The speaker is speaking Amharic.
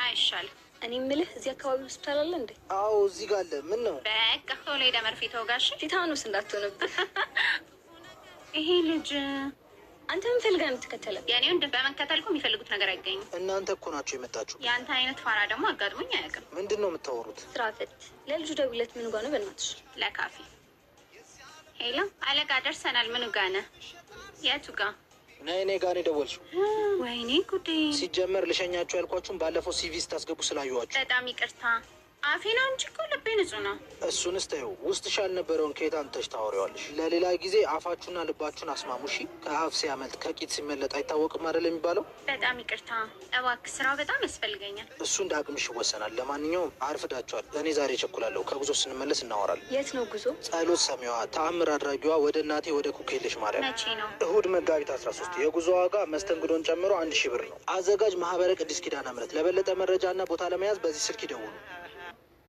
አይሻልም። እኔ የምልህ እዚህ አካባቢ ሆስፒታል አለ እንዴ? አዎ፣ እዚህ ጋር አለ። ምን ነው? በቃ ቶሎ ሄደህ መርፌ ተወጋሽ። ቲታኖስ እንዳትሆንብህ። ይሄ ልጅ አንተ ምን ፈልገህ ነው የምትከተለው? የኔ ወንድም በመከተል እኮ የሚፈልጉት ነገር አይገኝም። እናንተ እኮ ናችሁ የመጣችሁ። የአንተ አይነት ፋራ ደግሞ አጋጥሞኝ አያውቅም። ምንድን ነው የምታወሩት? ስራ ፈት። ለልጁ ደውለት። ምን ጋ ነው በእናትሽ? ለካፌ ሄሎ፣ አለቃ ደርሰናል። ምኑ ጋ ነህ? የቱ ጋ? ነይ፣ እኔ ጋር ነው የደወልሽው። ወይኔ ጉዴ! ሲጀመር ልሸኛችሁ ያልኳችሁም ባለፈው CV ስታስገቡ ስላየኋችሁ። በጣም ይቅርታ። አፌ ነው እንጂ እኮ ልቤ ንጹህ ነው። እሱንስ ተይው። ውስጥሽ ያልነበረውን ከየት አምጥተሽ ታወሪዋለሽ? ለሌላ ጊዜ አፋችሁና ልባችሁን አስማሙ። እሺ? ከአፍ ሲያመልጥ ከቂጥ ሲመለጥ አይታወቅም አይደል የሚባለው? በጣም ይቅርታ። እባክህ ስራው በጣም ያስፈልገኛል። እሱ እንደ አቅምሽ ይወሰናል። ለማንኛውም አርፍዳችኋል። እኔ ዛሬ እቸኩላለሁ። ከጉዞ ስንመለስ እናወራለን። የት ነው ጉዞ? ጸሎት ሰሚዋ ተአምር አድራጊዋ ወደ እናቴ ወደ ኩክየለሽ ማርያም። መቼ ነው? እሁድ መጋቢት 13። የጉዞ ዋጋ መስተንግዶን ጨምሮ 1000 ብር ነው። አዘጋጅ ማህበረ ቅዱስ ኪዳነ ምሕረት። ለበለጠ መረጃና ቦታ ለመያዝ በዚህ ስልክ ይደውሉ።